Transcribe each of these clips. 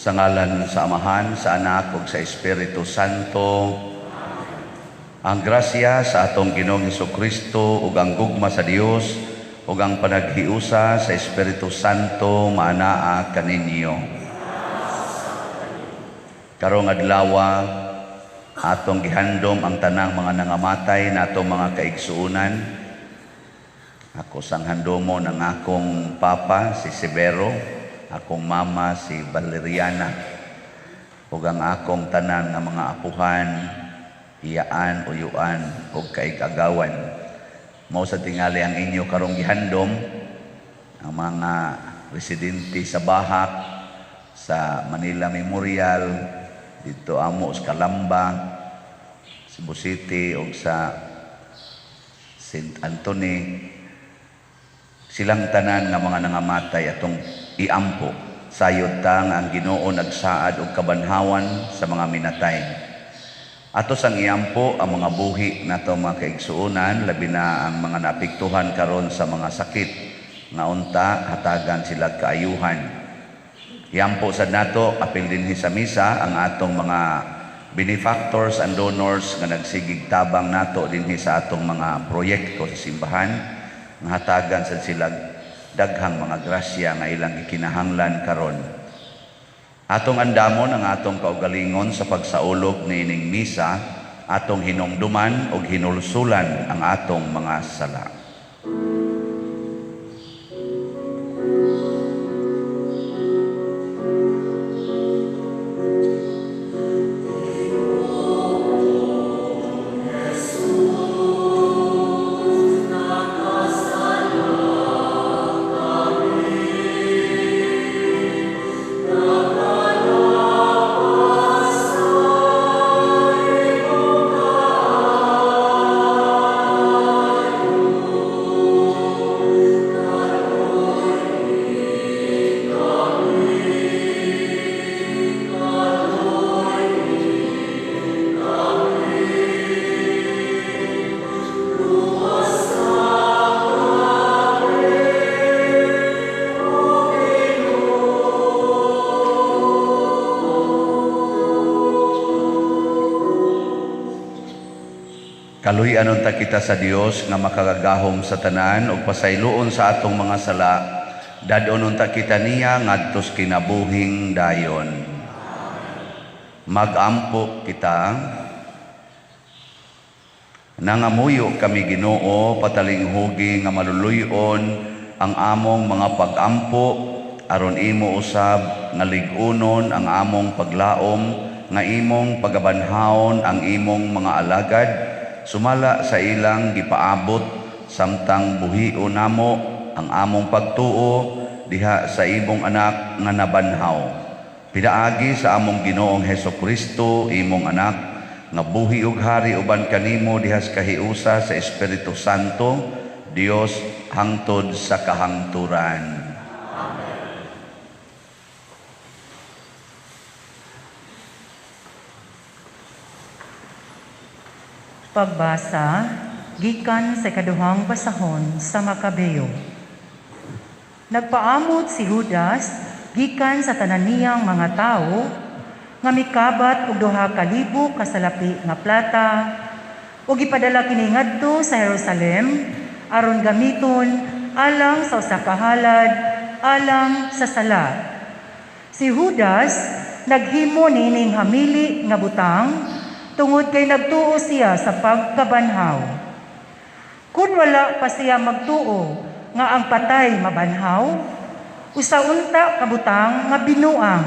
Sa ngalan sa Amahan, sa Anak ug sa Espiritu Santo. Ang grasya sa atong Ginoong Hesukristo ug ang gugma sa Dios ug ang panaghiusa sa Espiritu Santo maanaa kaninyo. Karong adlaw atong gihandom ang tanang mga nangamatay natong mga kaigsuonan. Ako sang handomon ang akong papa si Severo, akong mama si Valeriana, ug ang akong tanan nga mga apuhan, iyaan, uyuan ug kaig-agawan. Mao sa tingali ang inyo karong gihandom ang mga residente sa Bahak, sa Manila Memorial, dito amo sa Calamba, Cebu City ug sa St. Anthony. Silang tanan nga mga nangamatay atong iampo. Sayod ta nga ang Ginoo nagsaad og kabanhawan sa mga minatay. Ato sang iampo ang mga buhi nato mga kaigsuonan, labi na ang mga naapektuhan karon sa mga sakit nga unta hatagan sila kaayuhan. Iampo sad nato apil dinhi sa misa ang atong mga benefactors and donors nga nagsigig tabang nato dinhi sa atong mga proyekto sa simbahan, nga hatagan sad sila daghang mga grasya nga ilang gikinahanglan karon. Atong andamon ang atong kaugalingon sa pagsaulog niining misa, atong hinumduman og hinulsulan ang atong mga sala. Kaluy-anon ta kita sa Dios nga makagagahom sa tanan ug pasayloon sa atong mga sala, dad-onon ta kita niya ngadtos kinabuhing dayon. Magampo kita. Nangamuyo kami Ginoo, patalinghugi nga maluluy-on ang among mga pagampo aron imo usab nga lig-unon ang among paglaom nga imong pagabanhawon ang imong mga alagad sumala sa ilang gipaabot samtang buhion namo ang among pagtuo diha sa imong anak nga nabanhaw. Pinaagi sa among Ginoong Hesukristo, imong anak nga buhi ug hari uban kanimo diha sa kahiusa sa Espiritu Santo, Dios hangtod sa kahangturan. Pagbasa gikan sa ikaduhang basahon sa Makabeo. Nagpaamot si Judas gikan sa tanan niyang mga tawo nga mikabat og 2,000 ka salapi nga plata ug gipadala kini ngadto sa Jerusalem aron gamiton alang sa usa ka halad alang sa sala. Si Judas naghimo niining hamili nga butang tungod kay nagtuo siya sa pagkabanhaw. Kun wala pa siya magtuo nga ang patay mabanhaw, Usa unta ka butang nga binuang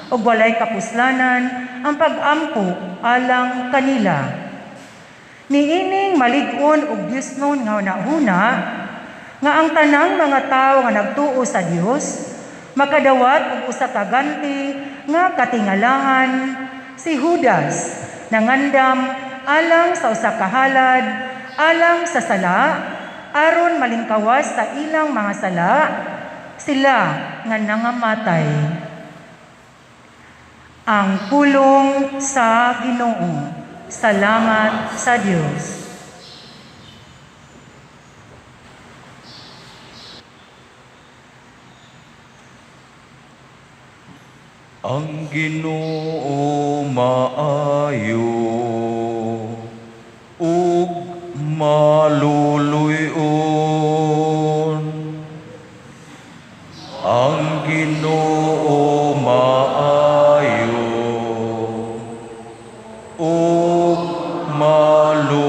ug walay kapuslanan ang pag-ampo alang kanila. Niining malig-on ug Diosnon nga hunahuna nga ang tanang mga tawo nga nagtuo sa Dios makadawat og usa ka ganti nga katingalahan, si Judas nangandam alang sa usa ka halad alang sa sala aron malingkawas sa ilang mga sala sila nga nangamatay. Ang pulong sa Ginoo. Salamat sa Dios. Ang Ginoo maayo ug maluluy-on. Ang Ginoo maayo ug maluluy-on.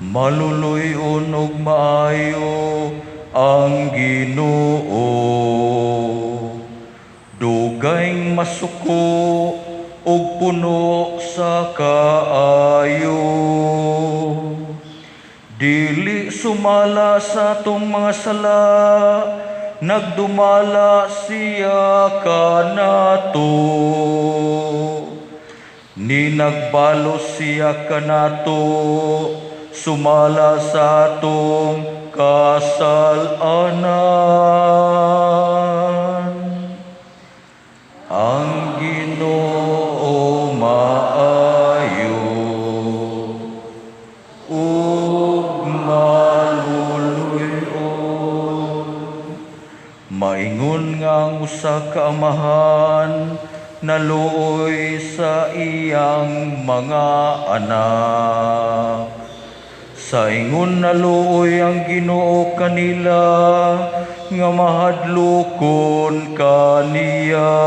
Maluluy-on ug maayo ang Ginoo. Dugay masuko ug puno sa kaayo. Dili sumala sa atong mga sala, nagdumala siya kanato. Ni nagbalos siya kanato, sumala sa atong kasalanan. Ang Ginoo maayo ug maluluy-on. Maingon nga ang usa ka amahan naluoy sa iyang mga anak. Sa ingon naluoy ang Ginoo kanila nga mahadlokon kaniya.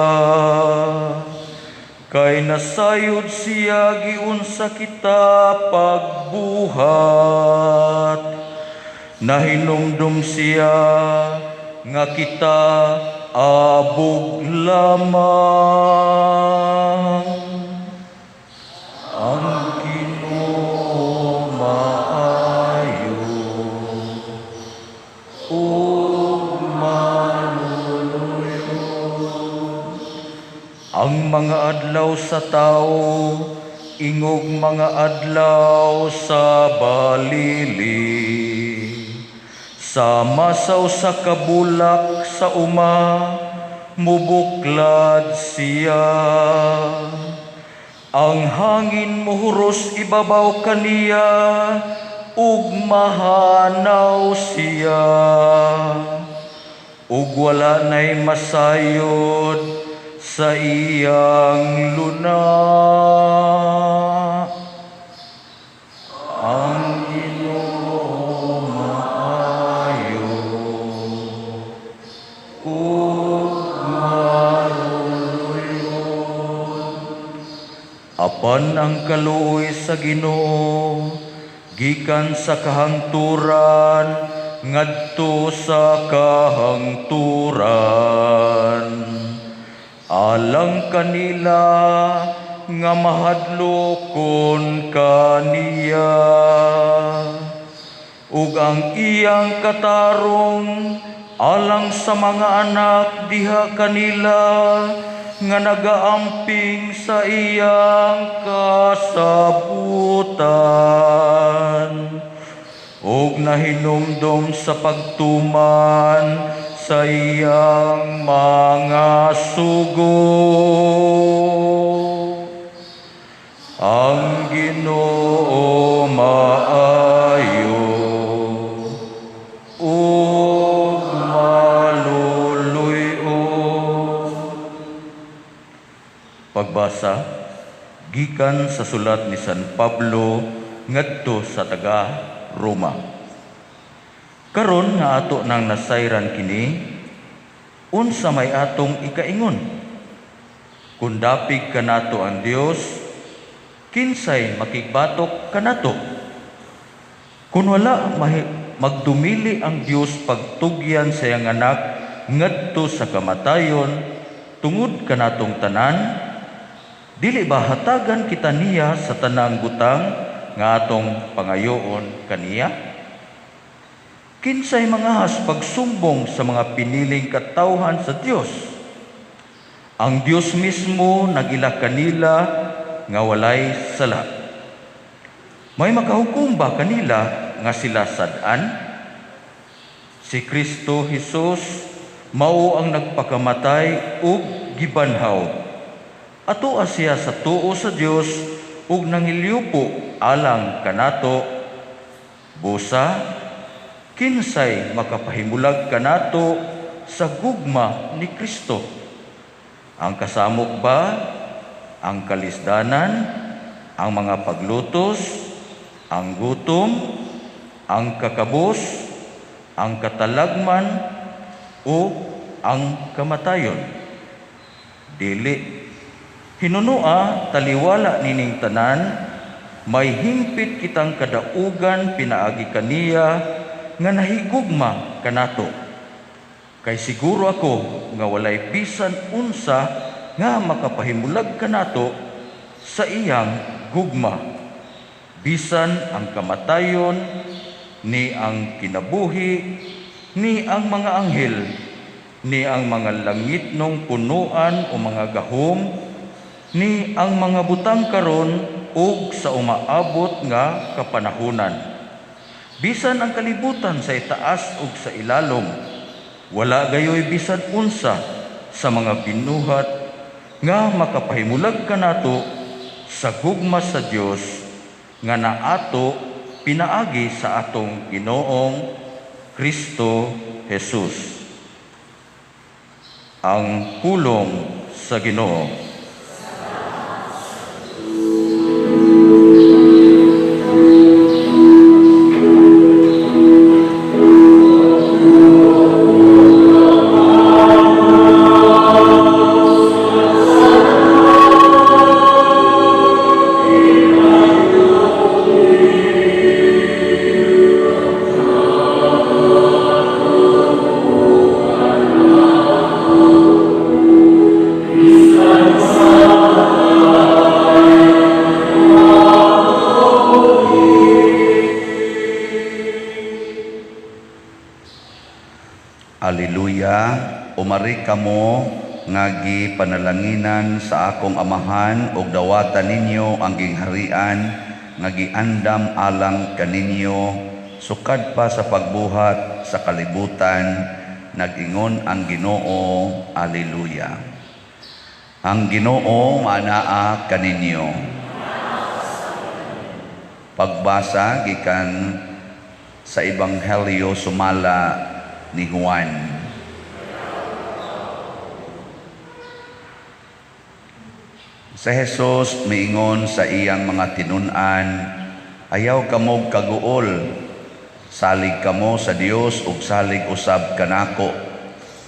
Kay nasayod siya giunsa kita pagbuhat. Nahinumdum siya nga kita abog lamang. Ang Ginoo maayo ug maluluy-on. Ang mga adlaw sa tao ingog mga adlaw sa balili. Sama sa usa ka bulak sa uma, mubuklad siya. Ang hangin muhuros ibabaw kaniya, ug mahanaw siya. Ug wala na'y masayod sa iyang luna. Ang Ginoo maayo ug maluluy-on. Apan ang kaluoy sa Ginoo gikan sa kahangturan ngadto sa kahangturan, alang kanila nga mahadlokon kaniya. Ug ang iyang katarong alang sa mga anak diha kanila nga nagaamping sa iyang kasabutan, ug nahinumdom sa pagtuman sa iyang mga sugo. Ang Ginoo maayo ug maluluy-on. Pagbasa gikan sa sulat ni San Pablo ngadto sa taga Roma. Karon nga ato nang nasayran kini, unsa may atong ikaingon? Kun dapig kanato ang Dios, kinsay makigbatok kanato? Kun wala magdumili ang Dios pagtugyan sa iyang anak ngadto sa kamatayon tungod kanatong tanan? Dili ba hatagan kita niya sa tanang butang nga atong pangayoon kaniya? Kinsay mangahas pagsumbong sa mga piniling katawhan sa Dios? Ang Dios mismo nag-ila kanila nga walay sala. May makahukom ba kanila nga sila sad-an? Si Kristo Jesus mao ang nagpakamatay ug gibanhaw. Atoa siya sa tuo sa Dios ug nangilyupo alang kanato. Busa, kinsay makapahimulag kanato sa gugma ni Kristo? Ang kasamok ba? Ang kalisdanan? Ang mga paglutos? Ang gutom? Ang kakabos? Ang katalagman? O ang kamatayon? Dili. Hinunua taliwala nining tanan, may hingpit kitang kadaugan pinaagi kaniya nga nahigugma kanato. Kay siguro ako nga walay bisan unsa nga makapahimulag kanato sa iyang gugma. Bisan ang kamatayon, ni ang kinabuhi, ni ang mga anghel, ni ang mga langitnong punuan o mga gahom, ni ang mga butang karon ug sa umaabot nga kapanahunan. Bisan ang kalibutan sa itaas ug sa ilalom, wala gayoy bisan unsa sa mga binuhat nga makapahimulag kanato sa gugma sa Dios nga naato pinaagi sa atong Ginoong Kristo Jesus. Ang pulong sa Ginoo. Alleluia, umari kamo nga gipanalanginan sa akong amahan ug dawatan ninyo ang gingharian nga giandam alang kaninyo sukad pa sa pagbuhat sa kalibutan, nag-ingon ang Ginoo. Alleluia. Ang Ginoo maanaa kaninyo. Pagbasa gikan sa Ebanghelyo sumala ni Juan. Sa Jesus miingon sa iyang mga tinun-an, ayaw kamo kaguol, salig kamo sa Dios ug salig usab kanako.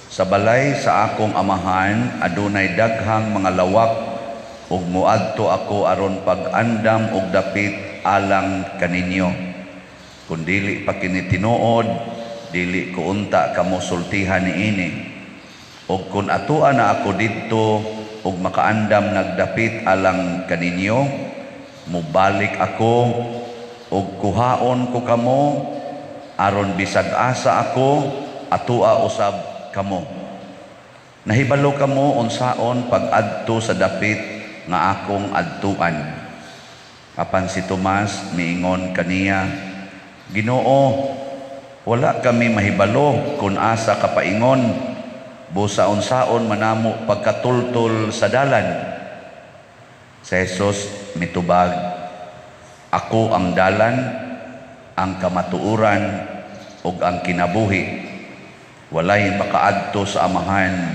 Sa balay sa akong amahan adunay daghang mga lawak, ug moadto ako aron pag-andam og dapit alang kaninyo. Kun dili pa kini tinuod, dili ko unta kamo sultihan niini. Og kun atoa na ako didto ug makaandam nagdapit alang kaninyo, mubalik ako ug kuhaon ko kamo aron bisag asa ako atoa usab kamo. Nahibalo kamo unsaon pag-adto sa dapit nga akong adtuan. Apan si Tomas miingon kaniya, Ginoo, wala kami mahibalo kung asa ka paingon, busa unsaon manamo pagkatultol sa dalan. Sa Jesus mitubag, ako ang dalan, ang kamatuoran ug ang kinabuhi. Walay makaadto sa amahan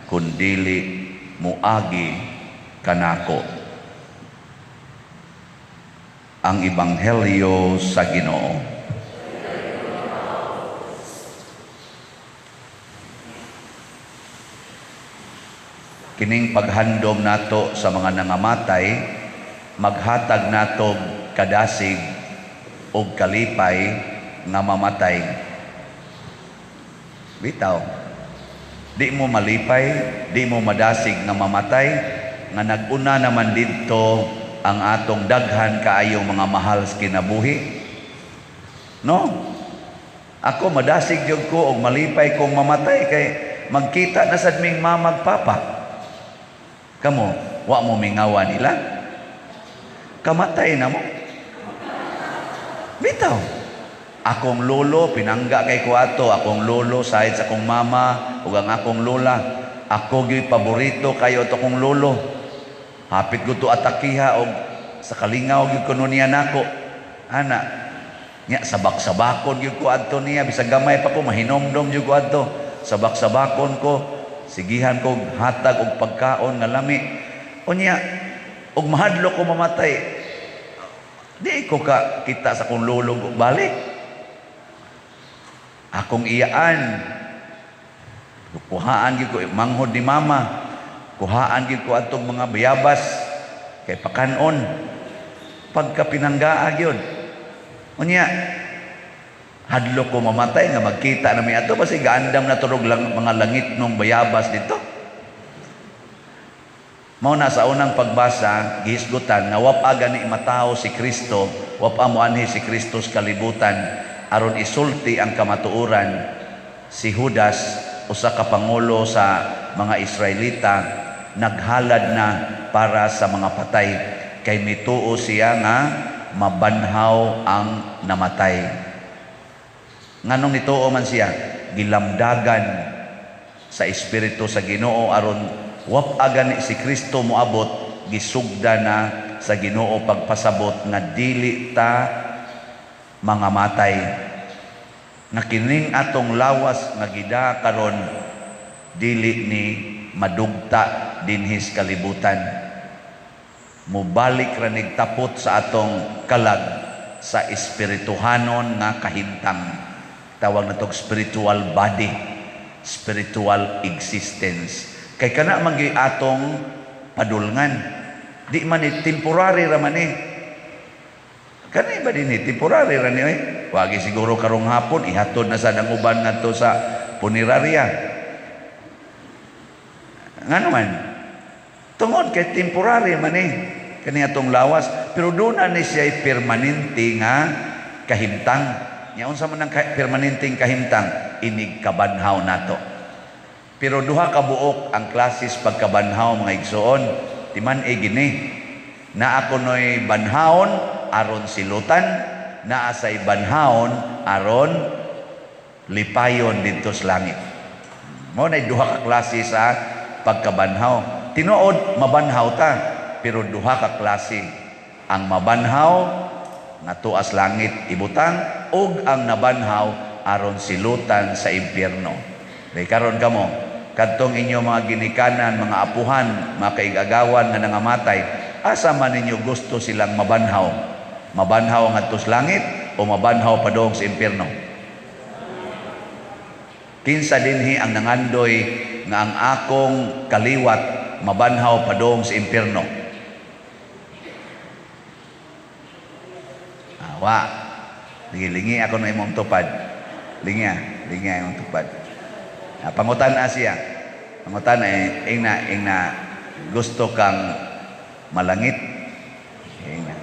kun dili muagi kanako. Ang Ebanghelyo sa Ginoo. Kining paghandom nato sa mga nangamatay, maghatag nato kadasig og kalipay nga mamatay? Bitaw. Di mo malipay, di mo madasig nga mamatay, nga nag-una naman didto ang atong daghan kaayong mga mahal sa kinabuhi. No? Ako madasig gyud ko og malipay kong mamatay kay magkita na sad ming mamag papa. Kamo, wa mo mingawa nila? Kamatay na mo. Bitaw. Akong lolo, pinangga kay ko ato, akong lolo side sa akong mama ug ang akong lola. Ako gyud paborito kayo to akong lolo. Hapit ko to atakiha og sa kalingaw gyud kuno niya nako. Ana, nya sabak-sabakon gyud ko adto niya, bisag gamay pa ko, mahinomdom gyud ko adto. Sabak-sabakon ko, sigihan ko hatag og pagkaon nga lami. Unya og mahadlok ko mamatay, di ko ka kita sa akong lolo balik. Akong iyaan, kuhaan gyud ko manghod ni mama, kuhaan gyud ko atong mga bayabas kay pakanon. Pagka pinanggaa gyud. Unya hadlok ko mamatay nga magkita na mi ato, basi gaandam na turog lang mga langit nung bayabas dito. Mao na sa unang pagbasa gihisgutan nga wa pa gani matawo si Kristo, wa pa moanhi si Kristo sa kalibutan aron isulti ang kamatuoran. Si Judas, usa ka pangulo sa mga Israelita, naghalad na para sa mga patay kay mituo siya nga mabanhaw ang namatay. Nganong nituo man siya? Gilamdagan sa espiritu sa Ginoo aron wa pa gani si Kristo moabot, gisugda na sa Ginoo pagpasabot nga dili ta mga matay, nga kining atong lawas nga gida karon dili ni madugta dinhis kalibutan, mobalik ra nig tapot sa atong kalag sa espirituhanon nga kahimtang. Tawag natog spiritual body, spiritual existence, kay kana man gyud atong padulngan. Di man ni temporary ra man ni. Kani ba din ni temporary ra ni oy? Wagi siguro karong hapon ihatod na sad ang uban ngadto sa punerarya. Ngano man? Tungod kay temporary man ni kani atong lawas, pero doon na ni siya permanente nga kahimtang. Nya unsa man ang permanenteng kahimtang? Inig kabanhaw nato. Pero duha ka buok ang klases pagkabanhaw, mga igsoon. Timan e gini. Naa kuno'y banhawon aron silutan, naa say banhawon aron lipayon didto sa langit. Mao na duha ka klase sa pagkabanhaw. Tinuod mabanhaw ta, pero duha ka klase. Ang mabanhaw nga tuas langit ibutang ug ang nabanhaw aron silutan sa impyerno. Kay karon kamo, kadtong inyo mga ginikanan, mga apuhan, mga kaigagawan nga nangamatay, asa man ninyo gusto silang mabanhaw? Mabanhaw ngadto sa langit o mabanhaw padung sa impyerno? Kinsa dinhi ang nangandoy nga ang akong kaliwat mabanhaw padung sa impyerno? Awa. Lingi ako na imong tupad. Lingi, lingi imong tupad. Pangutan na siya. Pangutan eh, ingna, ingna, gusto kang malangit. Ingna.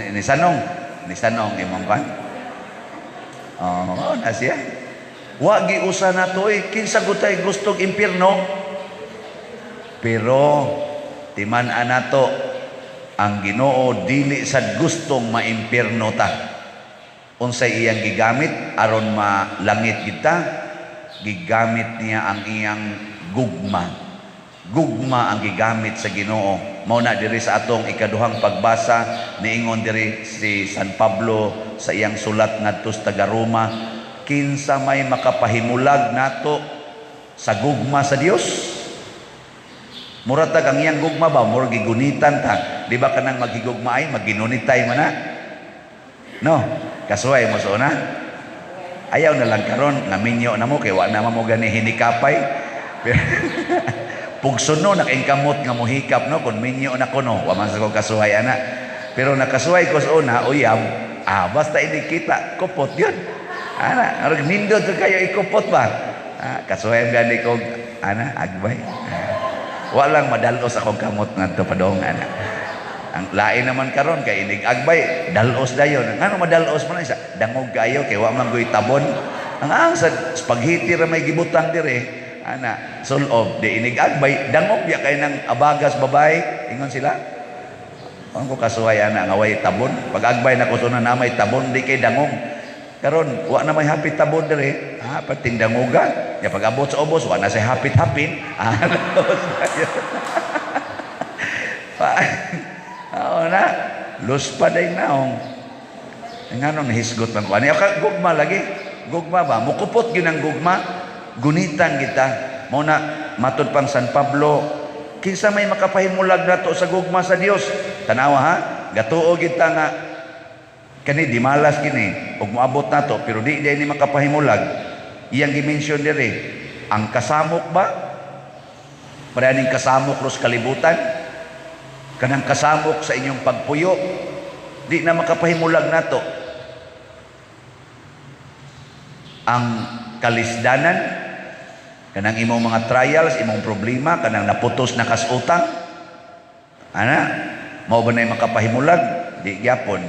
Ni sanong imong kan. Oh, na siya. Wa giusa na to eh, kinsa gutay gustog impyerno. Pero timan-an nato ang Ginoo dili sad gustong maimpyerno ta. Unsay iyang gigamit aron malangit kita? Gigamit niya ang iyang gugma. Gugma ang gigamit sa Ginoo. Mao na diri sa atong ikaduhang pagbasa, niingon diri si San Pablo sa iyang sulat ngadto sa taga Roma, kinsa may makapahimulag nato sa gugma sa Dios? Mura tag ang iyang gugma ba, mura gigunitan ta. Di ba kanang maghigugma ay magginunitay man na? No, kasuway mo so na. Ayaw na lang karon nga minyo na mo kay wa na mo gani hinikapay. Pugson no nakaingkamot nga mohikap no kun minyo na ko no, wa man sa ko kasuhay ana. Pero nakasuhay ko sa una uyab. Ah, basta ini kita kupot yun. Ana, arag nindot sa kayo ikupot ba? Ah, kasuhay gani ko ana agbay. Ah, walang madalos akong kamot ngadto padong ana. Ang lain naman karon kay inig agbay, dalos dayon. Ngano madalos man isa? Dangog kayo kay wa man goy tabon. Ang sa spaghetti ra may gibutang dire. Ana, sulob di inig agbay, dangog ya kay nang abagas babay, ingon sila. Ang ko kasuhay ana nga way tabon. Pag agbay na ko suna na may tabon di kay dangog. Karon wa na may hapit tabon dire. Ah, pating dangoga. Ya pag abot sa ubos wa na say hapit-hapin. Ah, dalos dayon. Oo na, lus pa day naong. Ngano nahisgot man ko ani ka gugma lagi. Gugma ba? Mukupot gyud ang gugma. Gunitan kita. Mao na matud pang San Pablo, kinsa may makapahimulag nato sa gugma sa Dios? Tanawa ha, gatuo kita nga kani di malas kini ug moabot nato pero di ni makapahimulag. Iyang gi-mention diri ang kasamok ba? Paraning kasamok ros kalibutan, kanang kasamok sa inyong pagpuyo, di na makapahimulag nato. Ang kalisdanan, kanang imong mga trials, imong problema, kanang naputos na kas utang, ana, mao ba na makapahimulag? Di gyapon.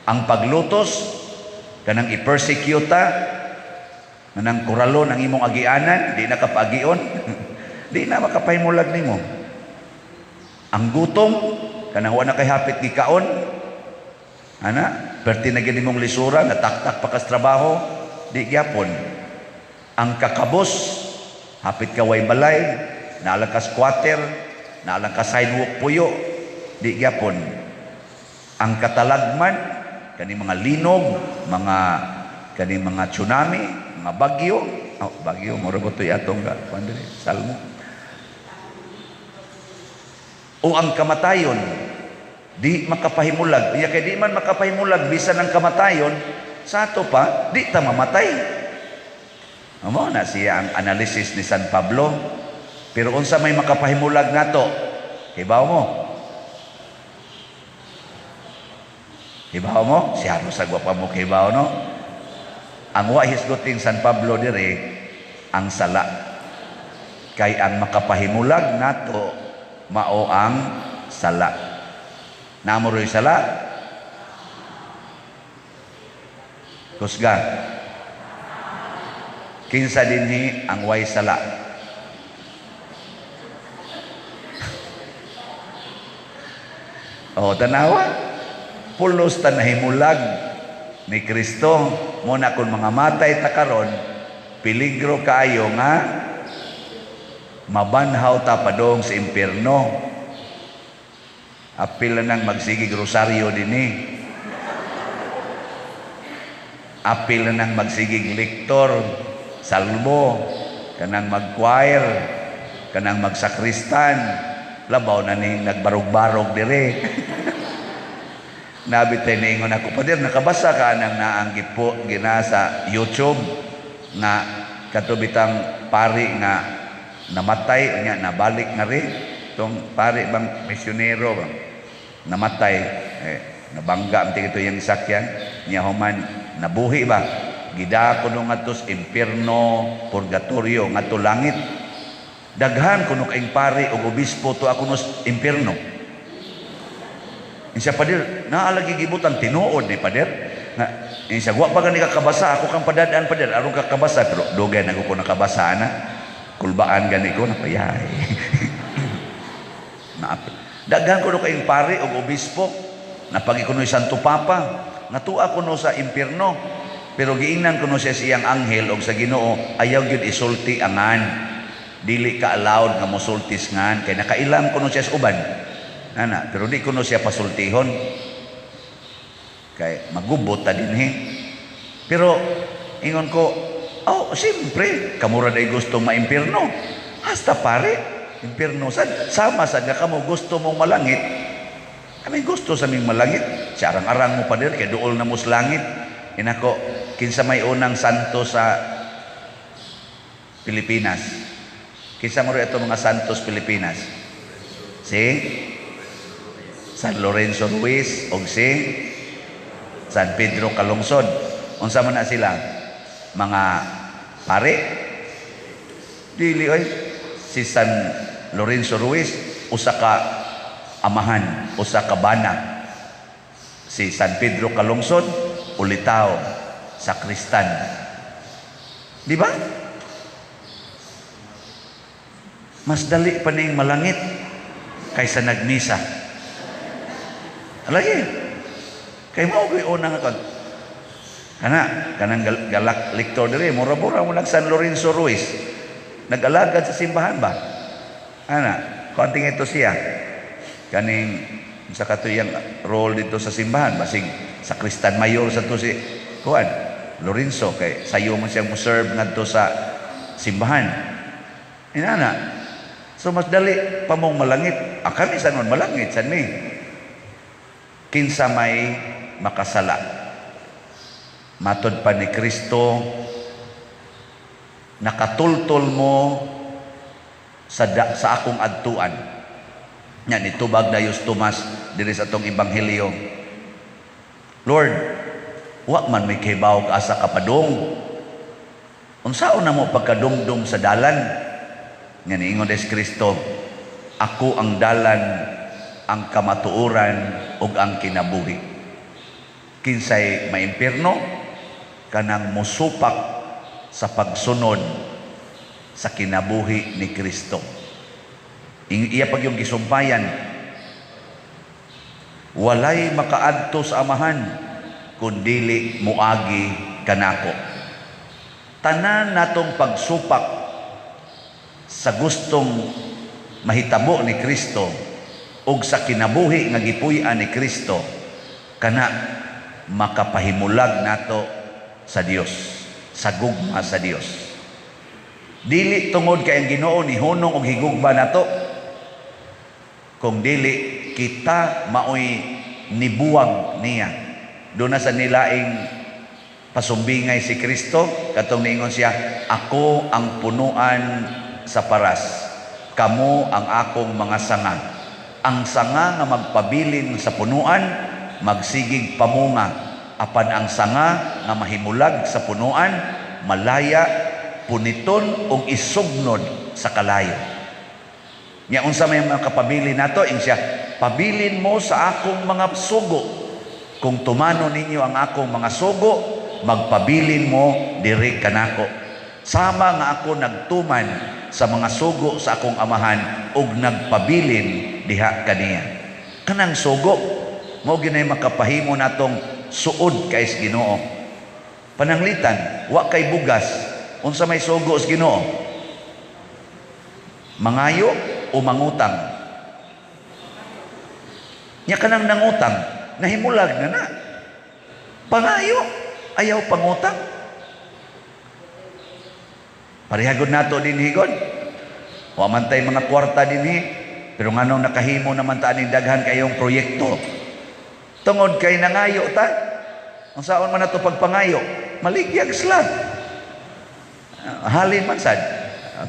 Ang paglutos, kanang i-persecute, kanang kuralon ang imong agianan, di na kapaagion, di na makapahimulag nimo. Ang gutom, kanang wa na kay hapit gikaon, ana, perti na gyud imong lisura, nataktak pa kas trabaho, di gyapon. Ang kakabos, hapit ka way balay, naalang ka squatter, naalang ka sidewalk puyo, di gyapon. Ang katalagman, kani mga linog, mga kani mga tsunami, mga bagyo, oh, bagyo mura ko to'y atong ka, salmo. O ang kamatayon, di makapahimulag. Iya kay di man makapahimulag bisan ang kamatayon, sa ato pa, di ta mamatay. Amo na siya ang analysis ni San Pablo. Pero unsa may makapahimulag nato? Hibaw mo? Hibaw mo? Siya ro sa gwapa mo hibaw no? Ang wa hisguting San Pablo dire ang sala. Kay ang makapahimulag nato mao ang sala. Namuroy sala? Kusga. Kinsa dinhi ang way sala? O, tanawa. Pulos ta nahimulag ni Kristo. Muna kung mga matay ta karon, peligro kaayo nga mabanhaw ta padong sa impierno. Apil na nang magsigig rosaryo dinhi. Apil na nang magsigig lektor, salmo, kanang mag-choir, kanang magsakristan, labaw na ning nagbarog-barog dire. Nabitay niingon ako, Pader, nakabasa ka nang naang gipo gina sa YouTube nga katubitang pari nga namatay nya nabalik na rin tong pari bang misyonero bang namatay, eh, nabangga ang ito yung sakyan niya human nabuhi ba gida kuno ngadto sa impierno, purgatorio, ngadto langit. Daghan kuno kaing pari og obispo to ako no impierno. Insa pader, naalagi gibutan tinuod ni pader. Nga insa wa pa gani kakabasa, ako kang padadaan pader, aron kakabasa pero dugay na ko nakabasa na. Kulbaan gani ko napayay. Naap. Daghan kuno kaing pari og obispo, napagi kuno Santo Papa, natua kuno sa impierno. Pero giingnan kuno siya sa iyang anghel og sa Ginoo, ayaw gyud isulti angan. Dili ka allowed nga mosultis ngan kay nakailam kuno siya sa uban. Nana, pero di kuno siya pasultihon. Kay magubot ta dinhi. Pero ingon ko, oh, siyempre, kamura day gusto maimpierno. Hasta pare, impierno sad. Sama sad nga kamo gusto mong malangit. Kami gusto sa ming malangit. Sa arang-arang mo pader kay duol na mo sa langit. Inako, kinsa may unang santo sa Pilipinas? Kinsa mo rin ito mga santos Pilipinas? Si San Lorenzo Ruiz o si San Pedro Kalungsod. Unsa man na sila? Mga pare? Dili oy. Si San Lorenzo Ruiz usa ka amahan, usa ka bana. Si San Pedro Calungsod ulitaw, sakristan. Di ba? Mas dali pa ning malangit kaysa nagmisa. Lagi. Kay mao gyud una nga kon. Kana kanang galak lektor diri mura-mura mo nag San Lorenzo Ruiz. Nag-alagad sa simbahan ba? Ana, konting ito siya. Kaning sa katuyang role dito sa simbahan, basig sakristan mayor sa to si kuan Lorenzo, kay sayo man siyang mo serve ngadto sa simbahan. Inana. So mas dali pa mong malangit. Ah, kami sa nun malangit san mi. Kinsa may makasala. Matod pa ni Kristo, nakatultol mo sa akong adtuan. Nya nitubag dayos Tomas diri sa atong ebanghelyo. Lord, wa man may kahibaw asa kapadong. Unsaon na mo pagkadumdum sa dalan? Nga niingon des Kristo, ako ang dalan, ang kamatuoran ug ang kinabuhi. Kinsay maimpirno kanang musupak sa pagsunod sa kinabuhi ni Kristo. Iya pag yung gisumpayan, walay makaadto sa Amahan kun dili muagi kanako. Tanan natong pagsupak sa gustong mahitabo ni Kristo ug sa kinabuhi nga gipuy-an ni Kristo, kana makapahimulag nato sa Dios, sa gugma sa Dios. Dili tungod kay ang Ginoo ni hunong og higugma nato, kung dili kita maoy nibuwag niya. Doon na sa nilaing pasumbingay si Kristo, katong niingon siya, ako ang punuan sa paras, kamo ang akong mga sanga. Ang sanga nga magpabilin sa punuan, magsigig pamunga, apan ang sanga nga mahimulag sa punuan, malaya, puniton ug isugnod sa kalayo. Nya unsa may mga kapabilin nato, ing siya, pabilin mo sa akong mga sugo. Kung tumano ninyo ang akong mga sugo, magpabilin mo diri kanako. Sama nga ako nagtuman sa mga sugo sa akong amahan ug nagpabilin diha kaniya. Kanang sugo mao ginay makapahimo natong suod kay sa Ginoo. Pananglitan, wa kay bugas, unsa may sugo sa Ginoo? Mangayo o mangutang? Nya kanang nangutang, nahimulag na na. Pangayo, ayaw pangutang. Parehagod nato dinhi god. Wa man tay mga kwarta dinhi, pero nganong nakahimo naman ta aning daghan kayong proyekto? Tungod kay nangayo ta. Unsaon man nato pagpangayo? Maligyag sila. Halin man sad.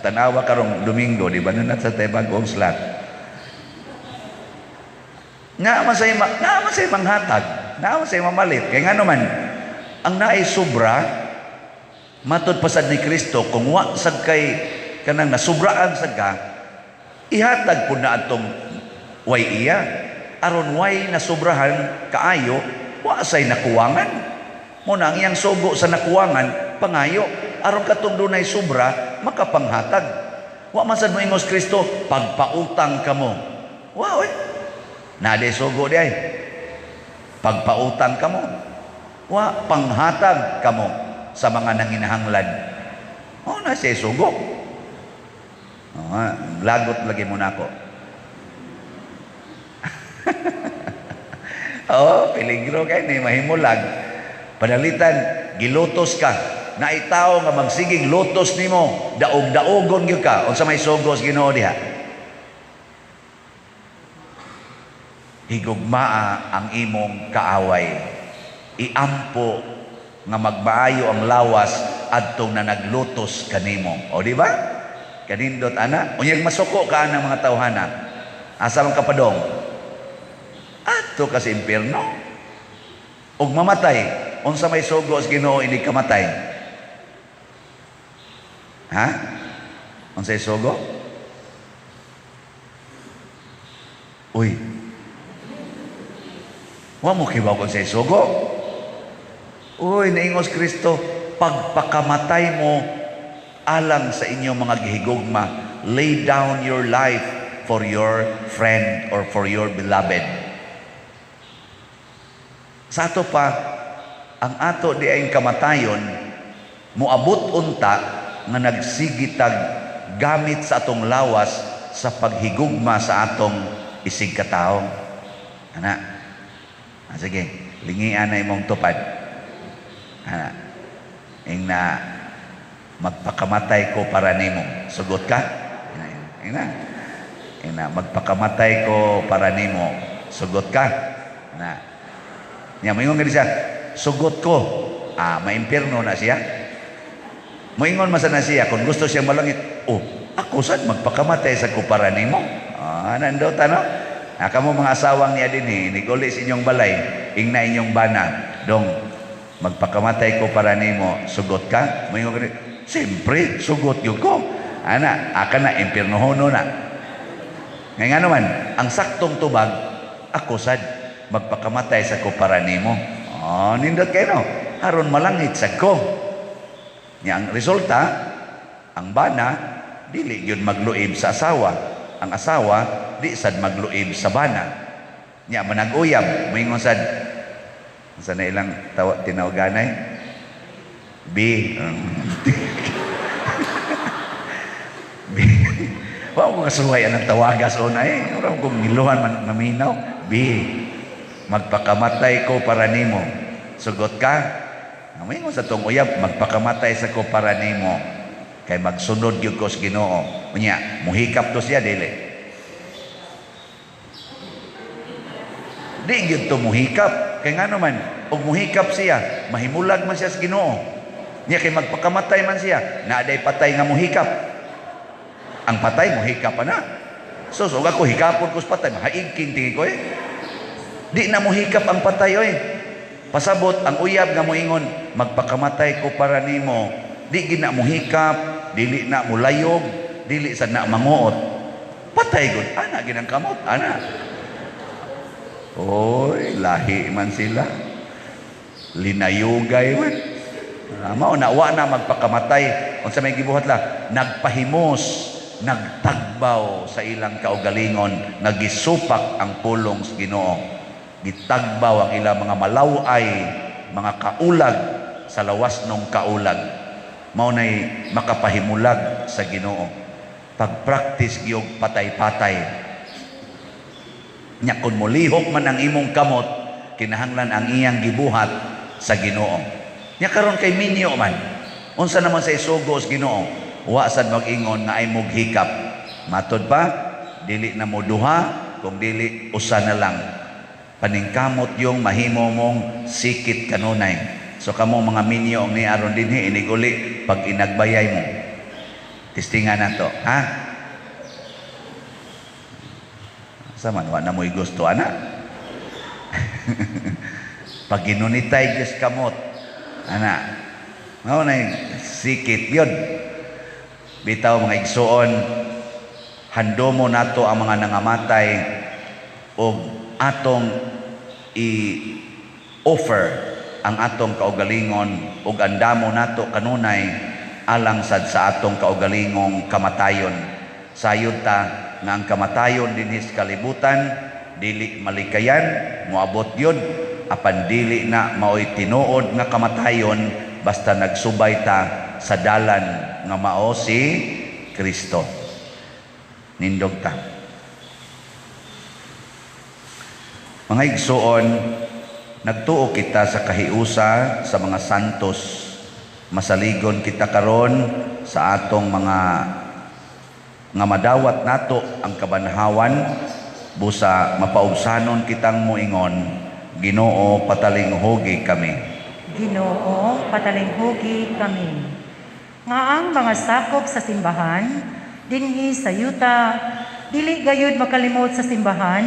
Tanawa karong Domingo, di ba na sa tay bag-ong slot. Naa man say manghatag, naa man say mamalit. Kay ngano man ang naay sobra, matod pasad ni Kristo, kung wa sad kay kanang nasubraan sad ka, ihatag pud na atong way iya, aron way nasubrahan kaayo, wa say nakuwangan. Mo na ang iyang sugo sa nakuwangan, pangayo, aron katong dunay sobra makapanghatag. Wa man sad moingos Kristo, pagpautang kamo. Wa oy. Naa sugo di ay. Pagpautang kamo. Wa, panghatag kamo sa mga nanginahanglan. O na siya sugo. Oh, lagot lagi mo nako. Oh, peligro kay ni mahimulag. Panalitan, gilutos ka. Naitaw nga magsiging lutos nimo, daog-daogon gyud ka. Unsa may sugo sa Ginoo diha? Higugmaa ang imong kaaway. Iampo nga magmaayo ang lawas adtong na naglutos kanimo. O di ba? Kanindot ana. Unyag masuko ka ang mga tawhana. Asa man kapadong? Adto ka sa impierno. Ug mamatay, unsa may sugo sa Ginoo inig kamatay? Ha? Unsay sugo? Uy. Wa mo kibaw kung unsay sugo? Uy, naingos Kristo, pagpakamatay mo alang sa inyong mga gihigugma, lay down your life for your friend or for your beloved. Sa ato pa, ang ato di ay kamatayon, moabot unta nga nagsigitag gamit sa atong lawas sa paghigugma sa atong isig katao. Ana. Ah, sige, lingian na imong tupad. Ana. Ing na magpakamatay ko para nimo. Sugot ka? Ing na. Ing na magpakamatay ko para nimo. Sugot ka? Ana. Nya moingon gani siya, sugot ko. Ah, maimpierno na siya. Moingon man sa na siya kung gusto siya malangit, oh, ako sad magpakamatay sa ko para nimo. Ah, nandota no? Ah, kamo mga asawang niya dinhi, niguli sa inyong balay, ingna inyong bana, dong magpakamatay ko para nimo, sugot ka? Moingon gani, siyempre, sugot gyud ko. Ana, aka na impiernohono na. Ngay nga naman, ang saktong tubag, ako sad magpakamatay sa ko para nimo. Oh, nindot kayo no. Aron malangit sa ko. Nya ang resulta, ang bana dili gyud magluib sa asawa. Ang asawa di sad magluib sa bana. Nya manag-uyab, moingon sad sa na ilang tawa tinawaganay? B. B. Wa ko kasuway anang tawagas una eh. Ora ko ngiluhan man maminaw. B. Magpakamatay ko para nimo. Sugot ka? Moingon sa tong uyab, magpakamatay sa ko para nimo. Kay magsunod gyud ko sa Ginoo. Unya, muhikap to siya dili. Di gyud to muhikap. Kay ngano man, og muhikap siya, mahimulag man siya sa Ginoo. Nya kay magpakamatay man siya, naaday patay nga muhikap. Ang patay muhikap pa na. So, so ako hikapon ko sa patay, mahaigking tingin ko eh. Di na muhikap ang patay oy. Pasabot ang uyab nga moingon, magpakamatay ko para nimo. Di gid na muhikap, dili na mulayog, dili sad na manguot. Patay gud, ana gid ang kamot, ana. Oy, lahi man sila. Linayugay man. Mao na wa na magpakamatay. Unsa may gibuhat la? Nagpahimos, nagtagbaw sa ilang kaugalingon, nagisupak ang pulong sa Ginoo. Gitagbaw ang ilang mga malaway, mga kaulag sa lawas nung kaulag. Mao nay makapahimulag sa Ginoo. Pag-practice gyud patay-patay. Nya kun molihok man ang imong kamot, kinahanglan ang iyang gibuhat sa Ginoo. Nya karon kay minyo man. Unsa naman sa isugo sa Ginoo? Wa sad mag-ingon nga ay moghikap. Matod pa, dili na mo duha, kung dili usa na lang. Paningkamot yung mahimo mong sikit kanunay. So kamo mga minyo ni aron dinhi iniguli pag inagbayay mo. Testingan nato, ha? Sa man wa na mo'y gusto ana. Pag ginunitay gyud kamot, ana. Mao na sikit yun. Bitaw mga igsuon, handumo nato ang mga nangamatay og atong i-offer ang atong kaugalingon ug andamo nato kanunay alang sad sa atong kaugalingong kamatayon. Sayod ta nga ang kamatayon dinhi sa kalibutan dili malikayan, moabot yun, apan dili na maoy tinuod nga kamatayon basta nagsubay ta sa dalan nga mao si Kristo. Nindog ta. Mga igsuon, nagtuo kita sa kahiusa sa mga santos. Masaligon kita karon sa atong mga nga madawat nato ang kabanhawan, busa mapaubsanon kitang moingon, Ginoo, patalinghugi kami. Ginoo, patalinghugi kami. Nga ang mga sakop sa simbahan dinhi sa yuta dili gayud makalimot sa simbahan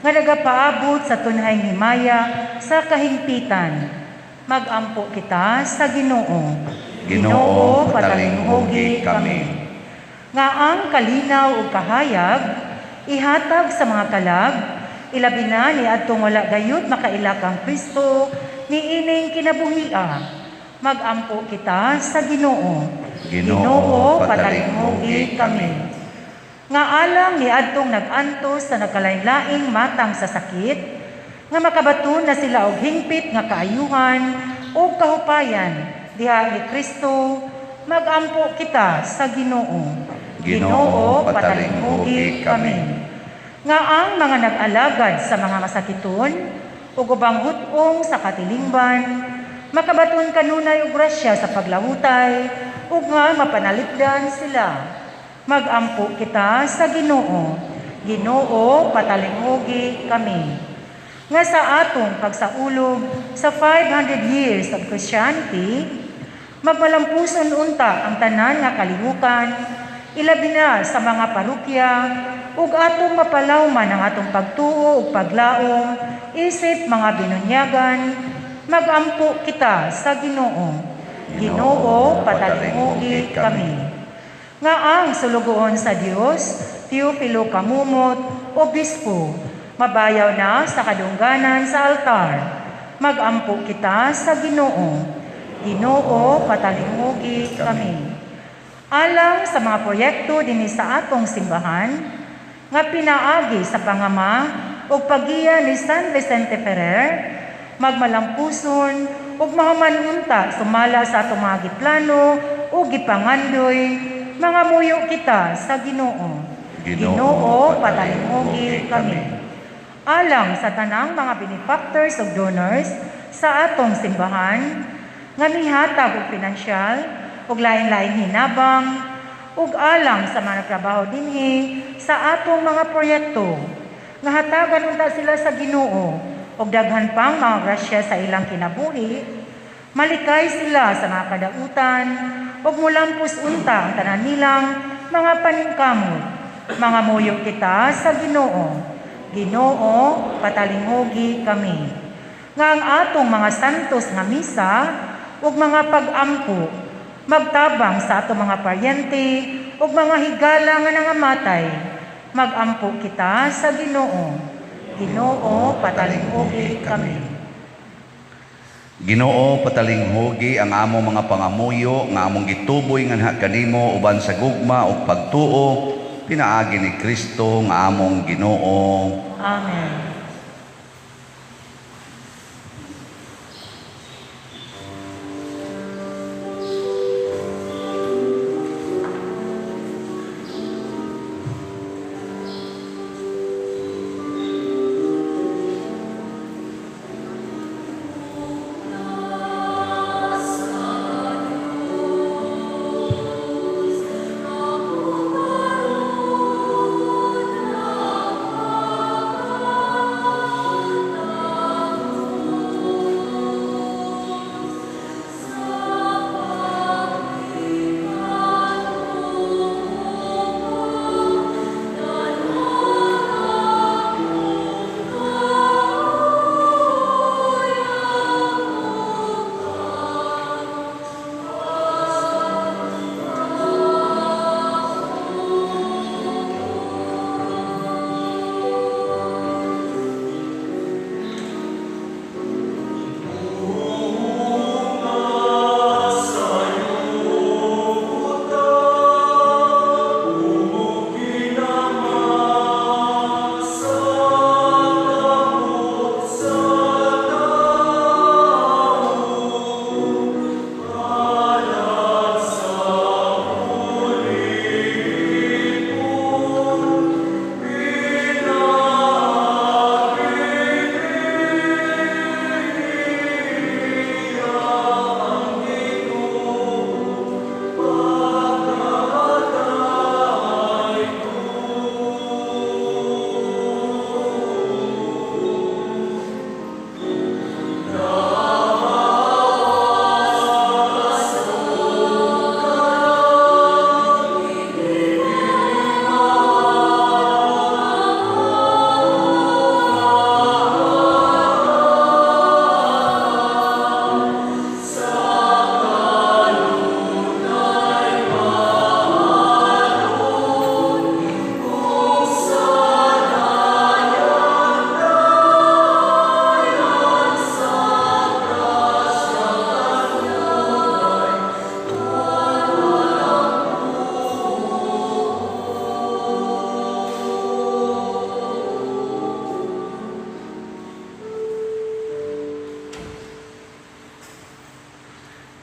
nga nagapaabot sa tunhayng himaya sa kahingpitan. Magampo kita sa Ginoo. Ginoo, patalinghugi kami. Nga ang kalinaw ug kahayag ihatag sa mga kalag, ilabi na ni adtong wala gayud makaila kang Kristo niining kinabuhia. Magampo kita sa Ginoo. Ginoo, patalinghugi kami. Nga alang ni adtong nag-antos sa nagkalain-laing matang sa sakit, nga makabaton na sila og hingpit nga kaayuhan ug kahupayan diha ni Kristo, magampo kita sa Ginoo. Ginoo, patalinghugi kami. Nga ang mga nag-alagad sa mga masakiton ug ubang hut-ong sa katilingban, makabaton kanunay og grasya sa paglahutay ug nga mapanalipdan sila. Magampo kita sa Ginoo. Ginoo, patalinghugi kami. Nga sa atong pagsaulog sa 500 years of Christianity, magmalampuson unta ang tanan nga kalihukan, ilabi na sa mga parokya, ug atong mapalawman ang atong pagtuo ug paglaom isip mga binunyagan. Magampo kita sa Ginoo. Ginoo, patalinghugi kami. Nga ang sulugoon sa Dios, Teofilo Camomot, Obispo, mabayaw na sa kadungganan sa altar. Magampo kita sa Ginoo. Ginoo, patalinghugi kami. Alang sa mga proyekto dinhi sa atong simbahan, nga pinaagi sa pangama ug paggiya ni San Vicente Ferrer, magmalampuson ug mahuman unta sumala sa atong mga giplano ug gipangandoy, mga muyo kita sa Ginoo. Ginoo, patalinghugi kami. Alang sa tanang mga benefactors ug donors sa atong simbahan, nga mihatag og pinansyal ug lain-laing hinabang, ug alang sa mga nagtrabaho dinhi sa atong mga proyekto, nga hatagan unta sila sa Ginoo og daghan pang mga grasya sa ilang kinabuhi, malikay sila sa mga kadautan ug mulampos unta ang tanan nilang mga paningkamot. Mga muyo kita sa Ginoo. Ginoo, patalinghugi kami. Nga ang atong mga santos nga misa ug mga pag-ampo magtabang sa atong mga paryente ug mga higala nga nangamatay. Magampo kita sa Ginoo. Ginoo, patalinghugi kami. Ginoo, patalinghugi ang among mga pangamuyo nga among gituboy nganha kanimo uban sa gugma ug pagtuo pinaagi ni Kristo nga among Ginoo. Amen.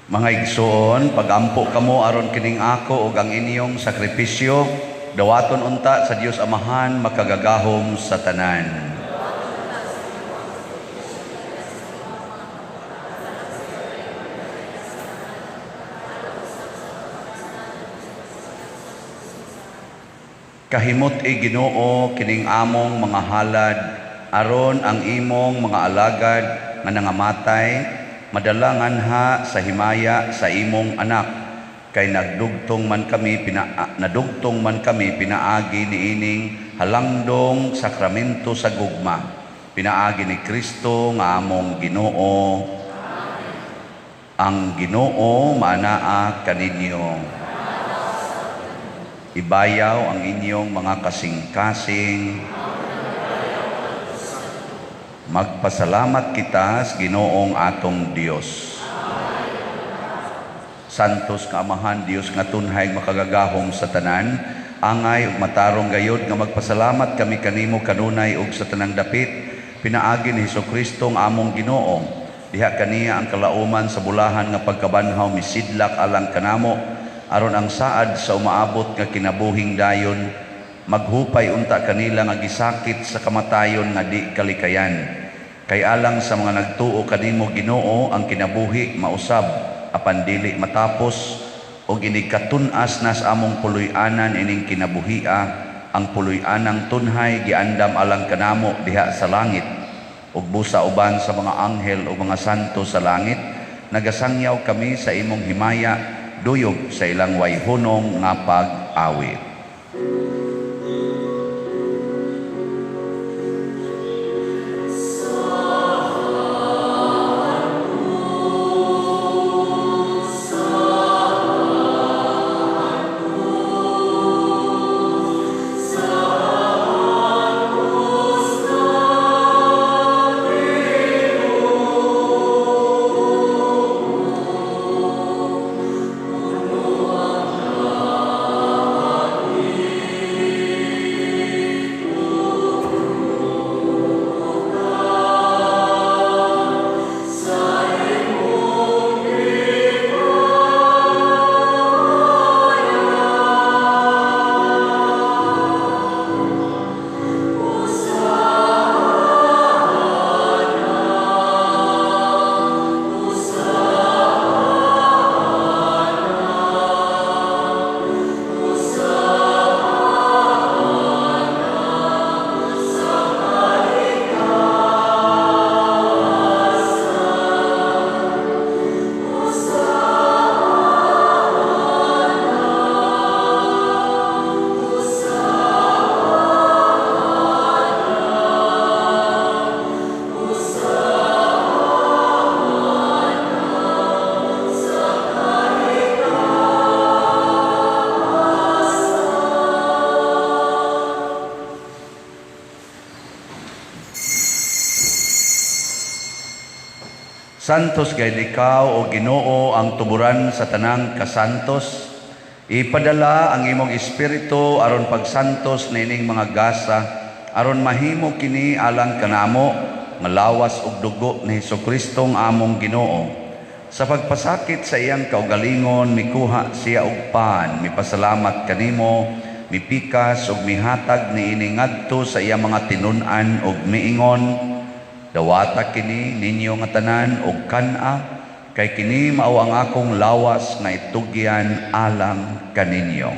Mga igsoon, pagampo kamo aron kining ako ug ang inyong sakripisyo, dawaton unta sa Dios Amahan makagagahom sa tanan. Kahimot i Ginoo kining among mga halad aron ang imong mga alagad nga nangamatay madala nganha sa himaya sa imong anak, kay nadugtong man kami pinaagi niining halangdong sakramento sa gugma, pinaagi ni Kristo nga among Ginoo. Ang Ginoo maanaa kaninyo. Ibayaw ang inyong mga kasing-kasing. Magpasalamat kita sa Ginoong atong Dios. Santos nga Amahan, Dios nga tunhay makagagahom sa tanan, angay ug matarong gayod nga magpasalamat kami kanimo kanunay ug sa tanang dapit, pinaagi ni Hesukristo nga among Ginoo. Diha kaniya ang kalauman sa bulahan nga pagkabanhaw misidlak alang kanamo, aron ang saad sa umaabot nga kinabuhing dayon maghupay unta kanila nga gisakit sa kamatayon nga di kalikayan. Kay alang sa mga nagtuo kanimo Ginoo ang kinabuhi mausab apan dili matapos, ug inig katun-as nas among puloy-anan ining kinabuhia, ang puloy-anang tunhay giandam alang kanamo diha sa langit. Ug busa uban sa mga anghel ug mga santo sa langit, nagasangyaw kami sa imong himaya, duyog sa ilang wayhunong nga pag-awit. Santos gayud ikaw, o Ginoo, ang tuburan sa tanang kasantos. Ipadala ang imong espiritu aron pagsantos niining mga gasa, aron mahimo kini alang kanamo nga lawas ug dugo ni Hesukristo nga among Ginoo. Sa pagpasakit sa iyang kaugalingon, mikuha siya og pan, mipasalamat kanimo, mipikas ug mihatag niini ngadto sa iyang mga tinun-an ug miingon, dawata kini ninyo nga tanan og kan-a, kay kini mao ang akong lawas nga itugyan alang kaninyo.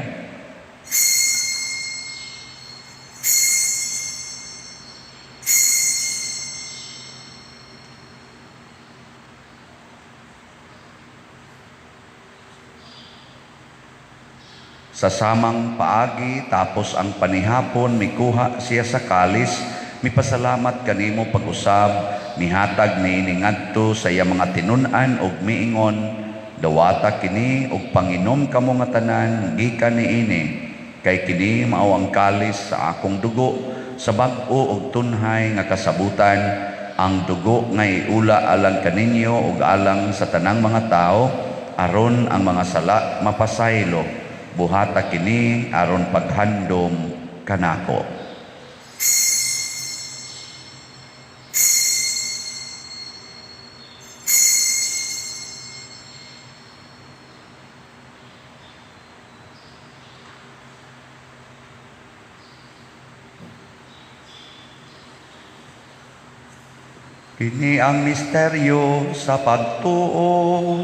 Sa samang paagi, tapos ang panihapon, mikuha siya sa kalis, mipasalamat kanimo pag-usab, mihatag niini ngadto sa iya mga tinun-an ug miingon, dawata kini ug panginom kamo nga tanan gikan niini, kay kini mao ang kalis sa akong dugo sa bag-o ug tunhay nga kasabutan, ang dugo nga iula alang kaninyo ug alang sa tanang mga tawo, aron ang mga sala mapasaylo. Buhata kini aron paghandom kanako. Kini ang misteryo sa pagtuo.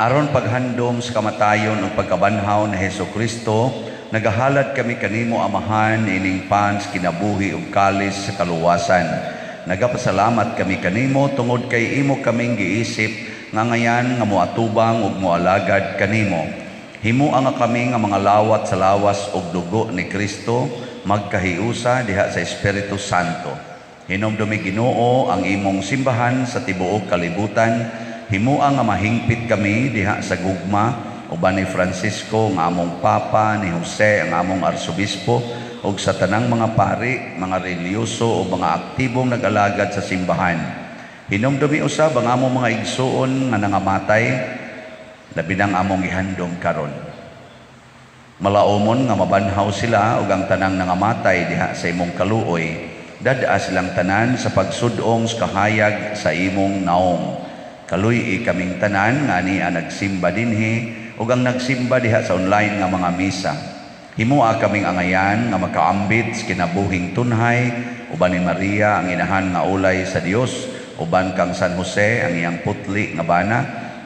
Aron paghandom sa kamatayon ug pagkabanhaw ni Hesus Kristo, nagahalad kami kanimo, Amahan, ining pan sa kinabuhi ug kalis sa kaluwasan. Nagapasalamat kami kanimo tungod kay imo kaming giisip nga ngayan nga moatubang ug moalagad kanimo. Himoa nga kami nga mga lawat sa lawas ug dugo ni Kristo magkahiusa diha sa Espiritu Santo. Hinumdumi, Ginoo, ang imong simbahan sa tibuok kalibutan. Himoa nga mahingpit kami diha sa gugma uban ni Francisco nga among Papa, ni Jose ang among Arsobispo, ug sa tanang mga pari, mga relihiyoso o mga aktibong nag-alagad sa simbahan. Hinumdumi usab ang among mga igsuon nga nangamatay, labi nang among gihandom karon. Malaomon nga mabanhaw sila ug ang tanang nangamatay diha sa imong kaluoy, dad-a silang tanan sa pagsud-ong sa kahayag sa imong naong. Kaluy-i kaming tanan nga ania nagsimba dinhi ug ang nagsimba diha sa online nga mga misa. Himoa kaming angayan nga makaambit sa kinabuhing tunhay uban ni Maria ang inahan nga ulay sa Dios, uban kang San Jose ang iyang putli nga bana,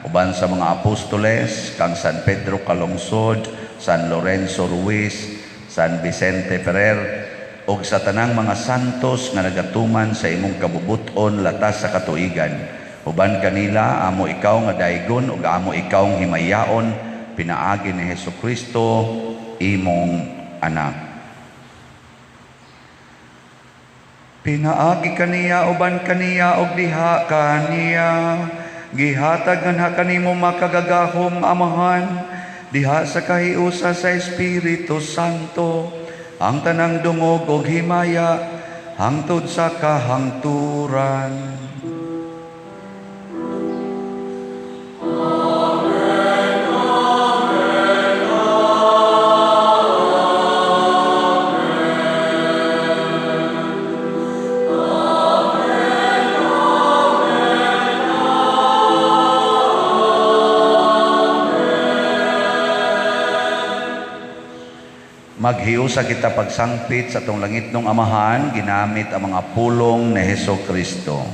uban sa mga apostoles kang San Pedro Calungsod, San Lorenzo Ruiz, San Vicente Ferrer, ug sa tanang mga santos nga nagatuman sa imong kabubut-on latas sa katuigan. Uban kanila amo ikaw nga daygon ug amo ikaw nga himayaon pinaagi ni Hesus Kristo imong anak. Pinaagi kaniya, uban kaniya ug diha kaniya, gihatag nganha kanimo makagagahom Amahan diha sa kahiusa sa Espiritu Santo ang tanang dungog ug himaya hangtod sa kahangturan. Maghiusa kita pagsangpit sa atong langitnong Amahan, ginamit ang mga pulong ni Hesus Kristo.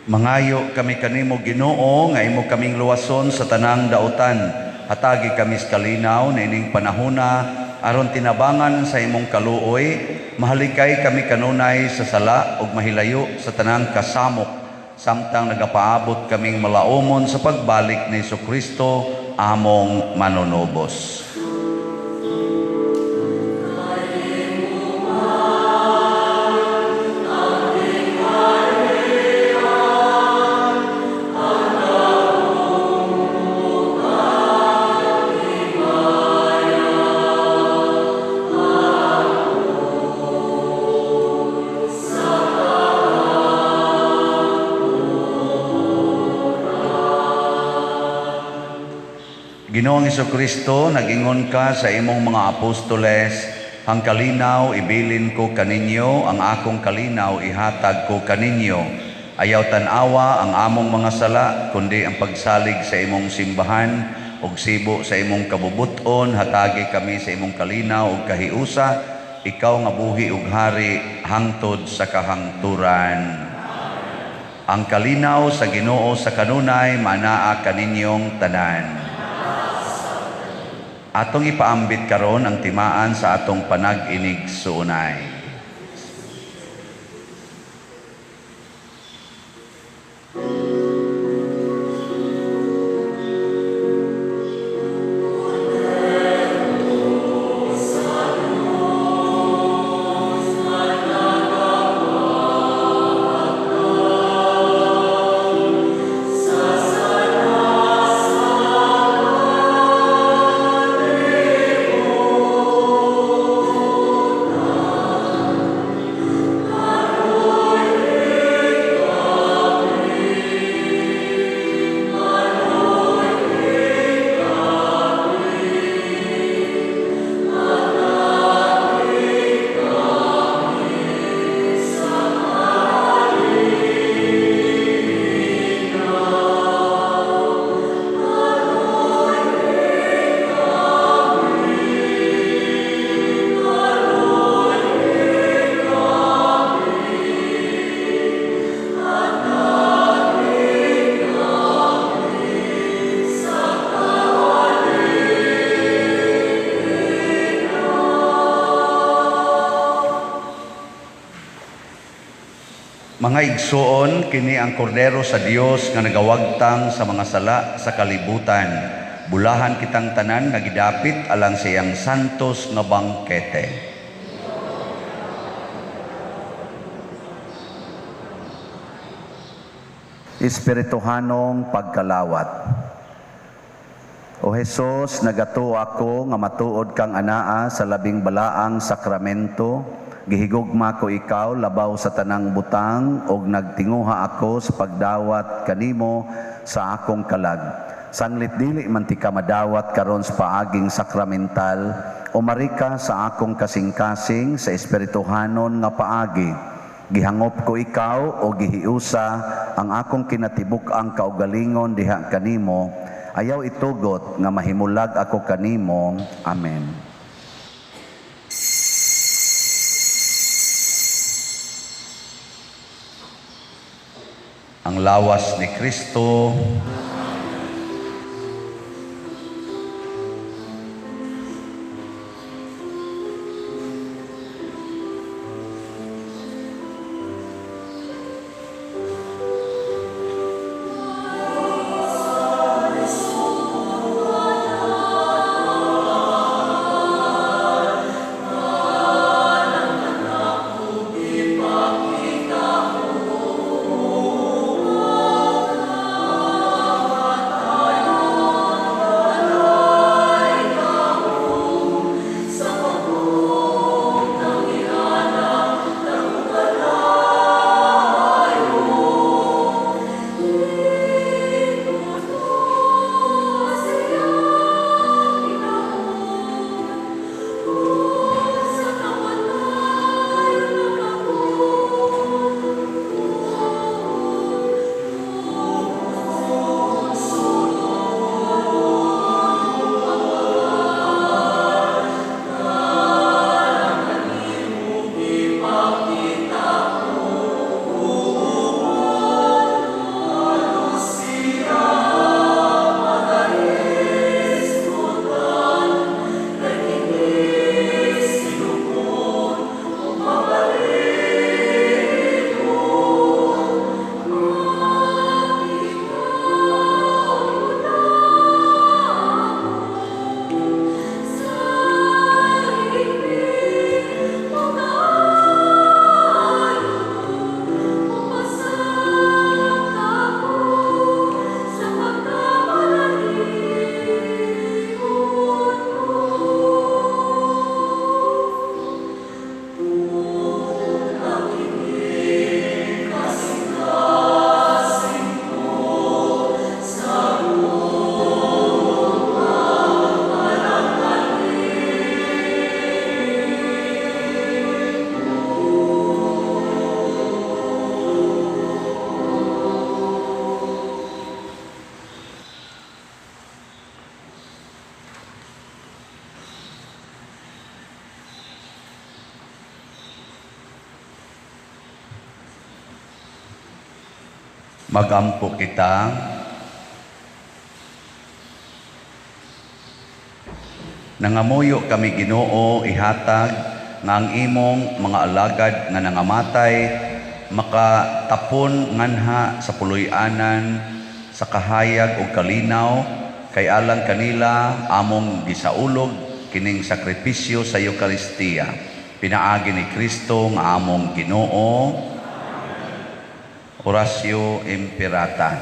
Mangayo kami kanimo, Ginoo, nga imo kaming luwason sa tanang dautan. Hatagi kami sa kalinaw niining panahona aron tinabangan sa imong kaluoy, mahalikay kami kanunay sa sala ug mahilayo sa tanang kasamok samtang nagapaabot kaming malaumon sa pagbalik ni Kristo among manunubos. Ginoong Kristo, nag-ingon ka sa imong mga apostoles, "Ang kalinaw ibilin ko kaninyo, ang akong kalinaw ihatag ko kaninyo. Ayaw tan-awa ang among mga sala, kundi ang pagsalig sa imong simbahan ug sibo sa imong kabubuton, hatagi kami sa imong kalinaw ug kahiusa, ikaw nga buhi ug hari hangtod sa kahangturan." Ang kalinaw sa Ginoo sa kanunay manaa kaninyong tanan. Atong ipaambit karon ang timaan sa atong panag-inig suunay. Mga igsoon, kini ang kordero sa Dios nga nagawagtang sa mga sala sa kalibutan. Bulahan kitang tanan nga gidapit alang sa iyang santos nga bangkete. Espirituhanong pagkalawat. O Hesus, nagatuo ako nga matuod kang anaa sa labing balaang sakramento. Gihigugma ko ikaw labaw sa tanang butang og nagtinguha ako sa pagdawat kanimo sa akong kalag. Sanglit dili man ti ka madawat karon sa paaging sakramental, umari ka sa akong kasing-kasing sa espirituhanon nga paagi. Gihangop ko ikaw o gihiusa ang akong kinatibuk-ang kaugalingon diha kanimo. Ayaw itugot nga mahimulag ako kanimo. Amen. Ang lawas ni Kristo. Magampo kita. Nangamuyo kami, Ginoo, ihatag nga ang imong mga alagad nga nangamatay makatapon nganha sa puloy-anan sa kahayag ug kalinaw, kay alang kanila among gisaulog kining sakripisyo sa Eukaristiya, pinaagi ni Kristo nga among Ginoo. Oratio Imperata.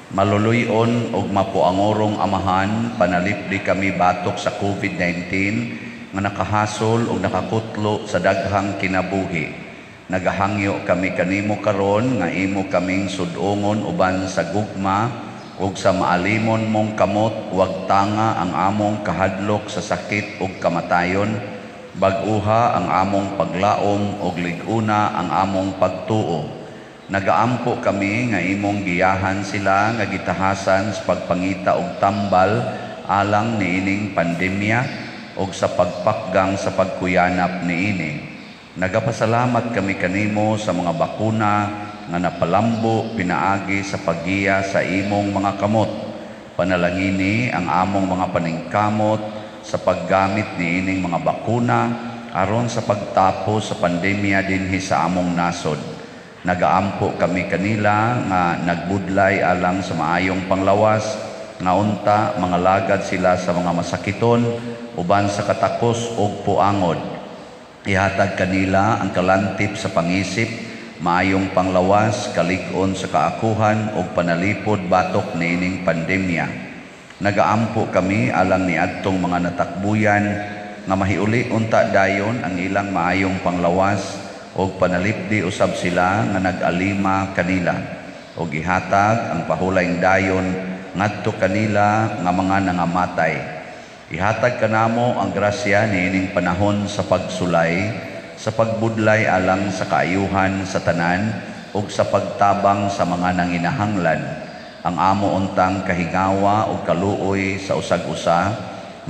Maluluy-on ug mapuangorong Amahan, panalipdi kami batok sa COVID-19 nga nakahasol ug nakakutlo sa daghang kinabuhi. Nagahangyo kami kanimo karon nga imo kaming sud-ongon uban sa gugma ug sa maalimon mong kamot, wag tanga ang among kahadlok sa sakit ug kamatayon. Bag-uha ang among paglaom ug lig-una ang among pagtuo. Nagaampo kami nga imong giyahan sila nga gitahasan sa pagpangita og tambal alang niining pandemya ug sa pagpakgang sa pagkuyanap niini. Nagapasalamat kami kanimo sa mga bakuna nga napalambo pinaagi sa paggiya sa imong mga kamot. Panalangini ang among mga paningkamot sa paggamit niining mga bakuna aron sa pagtapos sa pandemya dinhi sa among nasod. Nagaampo kami kanila nga nagbudlay alang sa maayong panglawas, nga unta mga lagad sila sa mga masakiton uban sa katakos ug puangod. Ihatag kanila ang kalantip sa pangisip, maayong panglawas, kalig-on sa kaakuhan ug panalipod batok niining pandemya. Nagaampo kami alang niadtong mga natakbuyan nga mahiuli unta dayon ang ilang maayong panglawas og panalipdi usab sila nga nag-alima kanila, og ihatag ang pahulayng dayon ngadto kanila nga mga nangamatay. Ihatag kanamo ang grasya niining panahon sa pagsulay, sa pagbudlay alang sa kaayuhan sa tanan ug sa pagtabang sa mga nanginahanglan. Ang amo untang kahingawa ug kaluoy sa usag-usa,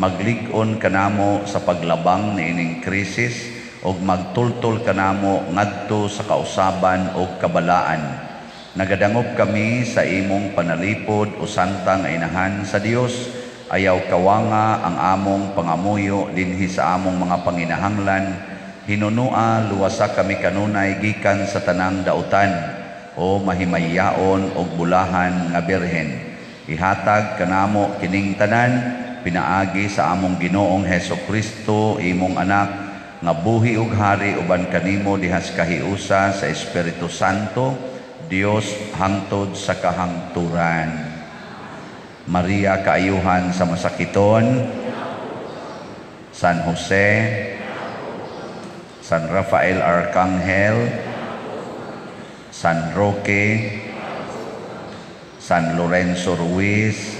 maglig-on kanamo sa paglabang niining krisis ug magtultol kanamo ngadto sa kausaban ug kabalaan. Nagadangop kami sa imong panalipod o santang inahan sa Dios. Ayaw kawanga ang among pangamuyo dinhi sa among mga panginahanglan. Hinunua luwasa kami kanunay gikan sa tanang dautan o mahimayaon og bulahan nga birhen. Ihatag kanamo kining tanan pinaagi sa among Ginoong Heso Kristo, imong anak, nga buhi ug hari uban kanimo dihas kahiusa sa Espiritu Santo, Dios hangtod sa kahangturan. Maria, kaayuhan sa masakiton, San Jose, San Rafael Arcangel, San Roque, San Lorenzo Ruiz,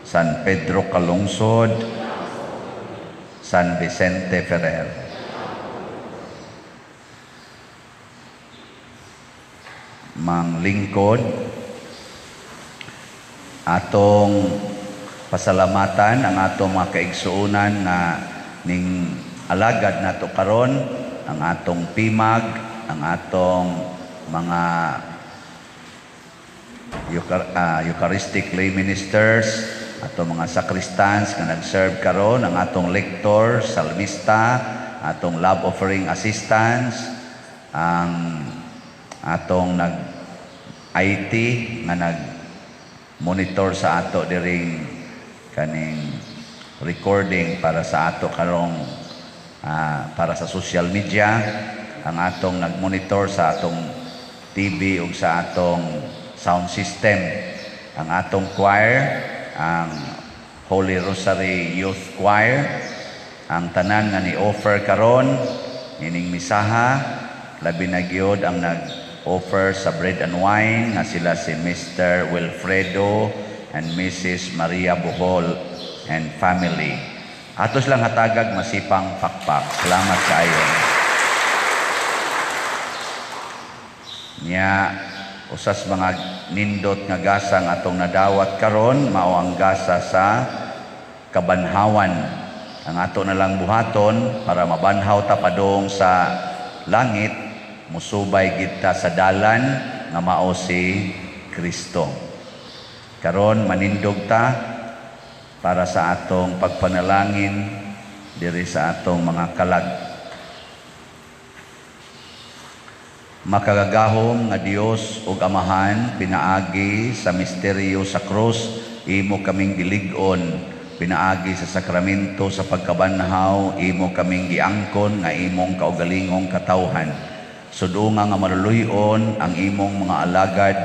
San Pedro Calungsod, San Vicente Ferrer. Manglingkod, atong pasalamatan ang atong mga kaigsuonan nga ning alagad nato karon, ang atong pimag, ang atong mga Eucharistic lay ministers, atong mga sacristans nga nag-serve karon, ang atong lector, salmista, atong love offering assistants, ang atong nag-IT nga nag-monitor sa ato diring kaning recording para sa ato karong para sa social media, ang atong nag-monitor sa atong TV ug sa atong sound system, ang atong choir, ang Holy Rosary Youth Choir, ang tanan nga ni-offer karon ining misaha, labi na gyud ang nag-offer sa bread and wine nga sila si Mr. Wilfredo and Mrs. Maria Bohol and family. Atos lang hatagag masipang pakpak. Salamat kaayo. Nya usas mga nindot nga gasang atong nadawat karon mao ang gasa sa kabanhawan. Ang ato na lang buhaton para mabanhaw ta padung sa langit, musubay gid ta sa dalan nga mao si Kristo. Karon manindog ta para sa atong pagpanalangin diri sa atong mga kalag. Makagagahom nga Dios ug Amahan, pinaagi sa misteryo sa krus, imo kaming gilig-on, pinaagi sa sakramento sa pagkabanhaw, imo kaming giangkon nga imong kaugalingong katawhan. Sudunga nga maluluy-on ang imong mga alagad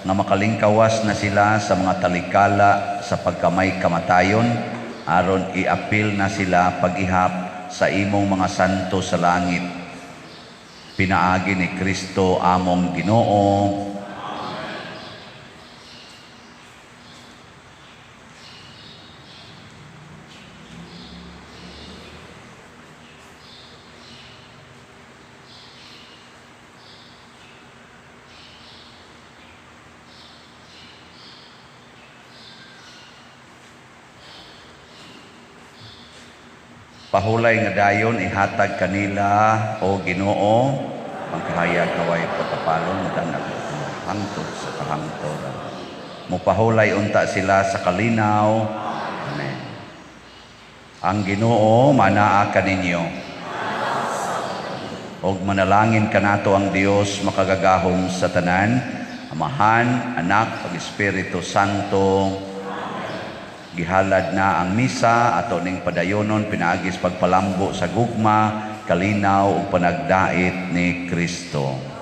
nga makalingkawas na sila sa mga talikala sa pagkamay kamatayon, aron iapil na sila pag-ihap sa imong mga santo sa langit. Pinaagi ni Kristo among Ginoo. Pahulay nga dayon ihatag kanila o Ginoo pangkahayag kaway pagkapalon danag hangtod sa kahangtoran. Mupahulay unta sila sa kalinaw. Amen. Ang Ginoo manaa kaninyo. Og manalangin kanato ang Dios makagagahom sa tanan, Amahan, Anak, ug Espiritu Santo. Gihalad na ang misa ato ning padayonon pinaagi sa pagpalambo sa gugma, kalinaw ug panagdait ni Kristo.